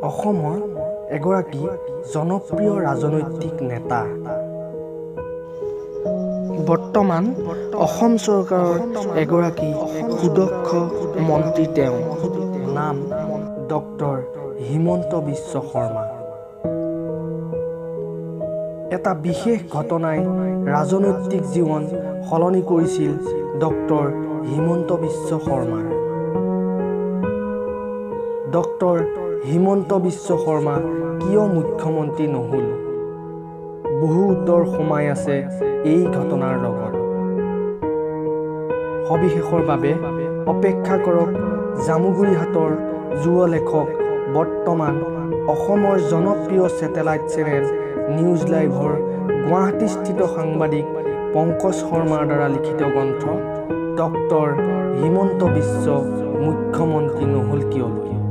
অসমৰ এগৰাকী জনপ্ৰিয় ৰাজনৈতিক নেতা। বৰ্তমান অসম চৰকাৰৰ এগৰাকী সুদক্ষ মন্ত্ৰী তেওঁ। নাম ডক্টৰ হিমন্ত বিশ্ব শৰ্মা। এটা বিশেষ ঘটনাই ৰাজনৈতিক জীৱন সলনি কৰিছিল ডক্টৰ হিমন্ত বিশ্ব শৰ্মাৰ। ডক্টৰ হিমন্ত বিশ্ব শৰ্মা কিয় মুখ্যমন্ত্ৰী নহ'ল? বহু উত্তৰ সোমাই আছে এই ঘটনাৰ লগত। সবিশেষৰ বাবে অপেক্ষা কৰক জামুগুৰিহাটৰ যুৱ লেখক, বৰ্তমান অসমৰ জনপ্ৰিয় ছেটেলাইট চেনেল নিউজ লাইভৰ গুৱাহাটীস্থিত সাংবাদিক পংকজ শৰ্মাৰ দ্বাৰা লিখিত গ্ৰন্থ ডক্টৰ হিমন্ত বিশ্ব মুখ্যমন্ত্ৰী নহ'ল কিয়লৈ।